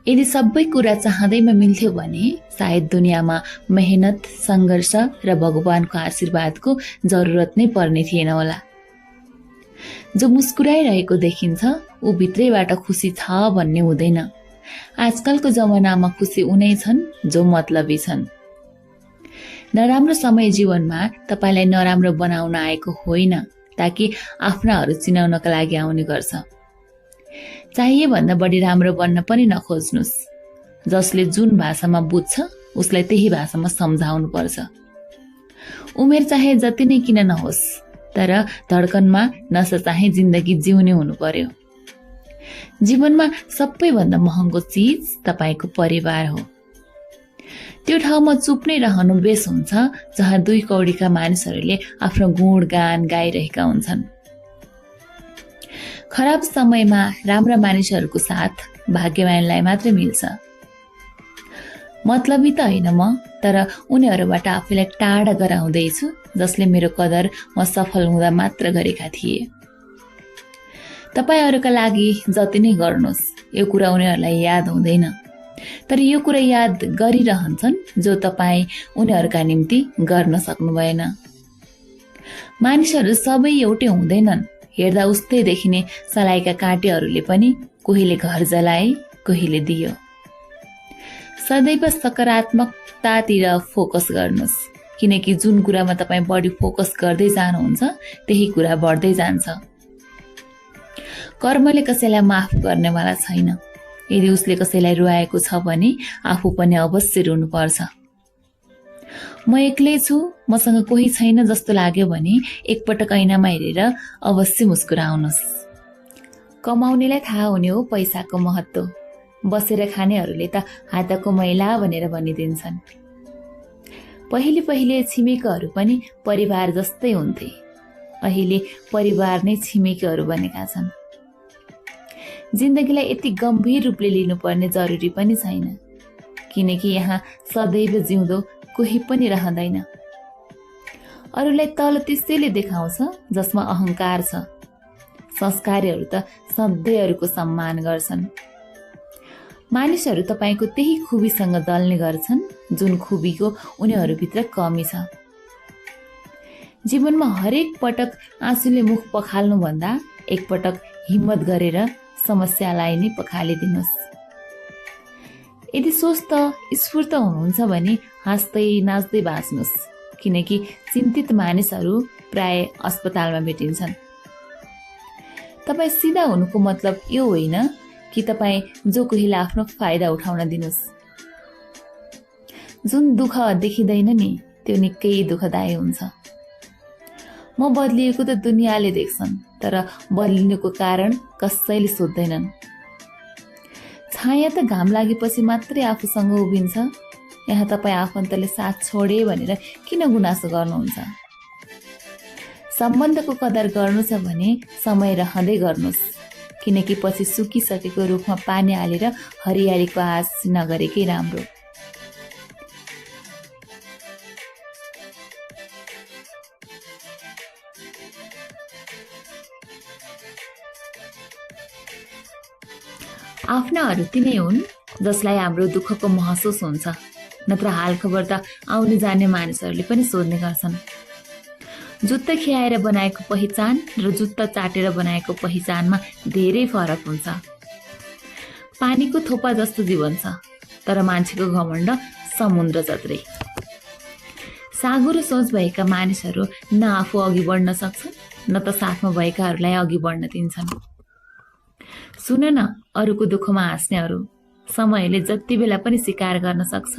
यदि सबै कुरा चाहँदैमा मिल्थ्यो भने सायद दुनियाँमा मेहनत, सङ्घर्ष र भगवानको आशीर्वादको जरुरत नै पर्ने थिएन होला। जो मुस्कुराइरहेको देखिन्छ ऊ भित्रैबाट खुसी छ भन्ने हुँदैन। आजकलको जमानामा खुसी उनै छन् जो मतलबी छन्। नराम्रो समय जीवनमा तपाईलाई नराम्रो बनाउन आएको होइन, ताकि आफ्नाहरू चिनाउनका लागि आउने गर्छ। चाहिए भन्दा बढी राम्रो बन्न पनि नखोज्नुस्। जसले जुन भाषामा बुझ्छ उसलाई त्यही भाषामा सम्झाउनु पर्छ। उमेर चाहे जति नै किन नहोस्, तर धड्कनमा नशा चाहिँ जिन्दगी जिउने हुनु पर्यो। जीवनमा सबैभन्दा महँगो चीज तपाईको परिवार हो। त्यो ठाउँमा चुप नै रहनु बेस हुन्छ जहाँ दुई कौडीका मानिसहरूले आफ्नो गुणगान गाइरहेका हुन्छन्। खराब समयमा राम्रा मानिसहरूको साथ भाग्यवानलाई मात्र मिल्छ। मतलबी त होइन म, तर उनीहरूबाट आफैलाई टाढा गराउँदैछु जसले मेरो कदर म सफल हुँदा मात्र गरेका थिए। तपाईहरुका लागि जति नै गर्नुस् यो कुरा उनीहरूलाई याद हुँदैन, तर यो कुरा याद गरिरहन्छन् जो तपाई उनीहरूका निम्ति गर्न सक्नु भएन। मानिसहरू सबै एउटै हुँदैनन्। हेर्दा उस्तै देखिने सलाइका काँटेहरूले पनि कोहीले घर जलाए, कोहीले दियो। सदैव सकारात्मकतातिर फोकस गर्नुस्, किनकि जुन कुरामा तपाई बढी फोकस गर्दै जानुहुन्छ त्यही कुरा बढ्दै जान्छ। कर्मले कसैलाई माफ गर्नेवाला छैन। यदि उसले कसैलाई रुवाएको छ भने आफू पनि अवश्य रुनुपर्छ। म एक्लै छु, मसँग कोही छैन जस्तो लाग्यो भने एकपटक ऐनामा हेरेर अवश्य मुस्कुराउनुस्। कमाउनेलाई थाहा हुने हो पैसाको महत्त्व। बसेर खानेहरूले त हातको मैला भनेर भनिदिन्छन्। पहिले छिमेकीहरू पनि परिवार जस्तै हुन्थे। अहिले परिवार नै छिमेकीहरू बनेका छन्। जिन्दगीलाई यति गम्भीर रूपले लिनुपर्ने जरुरी पनि छैन, किनकि यहाँ सदैव जिउँदो कोही पनि रहँदैन। अरूलाई तल त्यसैले देखाउँछ जसमा अहंकार छ। संस्कारीहरू त सधैँहरूको सम्मान गर्छन्। मानिसहरू तपाईको त्यही खुबीसँग दल्ने गर्छन् जुन खुबीको उनीहरूभित्र कमी छ। जीवनमा हरेक पटक आँसुले मुख पखाल्नु भन्दा एकपटक हिम्मत गरेर समस्यालाई नै पखालिदिनुस्। यदि स्वस्थ स्फूर्त हुनुहुन्छ भने हाँस्दै नाच्दै बाँच्नुस्, किनकि चिन्तित मानिसहरू प्राय अस्पतालमा भेटिन्छन्। तपाई सिधा हुनुको मतलब यो होइन कि तपाई जो कोहीलाई आफ्नो फाइदा उठाउन दिनुस्। जुन दुःख देखिँदैन नि त्यो निकै दुःखदायी हुन्छ। म बदलिएको त दुनियाँले देख्छन्, तर बदलिनुको कारण कसैले सोध्दैनन्। छाया त घाम लागेपछि मात्रै आफूसँग उभिन्छ। यहाँ तपाई आफन्तले साथ छोडे भनेर किन गुनासो गर्नुहुन्छ? सम्बन्धको कदर गर्नु छ भने समय रहँदै गर्नुस्, किनकि पछि सुकिसकेको रुखमा पानी हालेर हरियालीको आश नगरेकै राम्रो। आफ्नाहरू तिनै हुन् जसलाई हाम्रो दुःखको महसुस हुन्छ, नत्र हालखबर त आउने जाने मानिसहरूले पनि सोध्ने गर्छन्। जुत्ता खियाएर बनाएको पहिचान र जुत्ता चाटेर बनाएको पहिचानमा धेरै फरक हुन्छ। पानीको थोपा जस्तो जीवन छ, तर मान्छेको घमण्ड समुद्र जत्रै। साँगुरो सोच भएका मानिसहरू न आफू अघि बढ्न सक्छन् न त साथमा भएकाहरूलाई अघि बढ्न दिन्छन्। सुन न, अरूको दुःखमा हाँस्नेहरू समयले जति बेला पनि शिकार गर्न सक्छ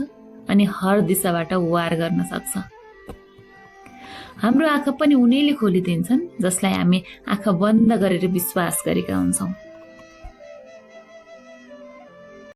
अनि हर दिशाबाट वार गर्न सक्छ। हाम्रो आँखा पनि उनीले खोलिदिन्छन् जसलाई हामी आँखा बन्द गरेर विश्वास गरेका हुन्छौँ।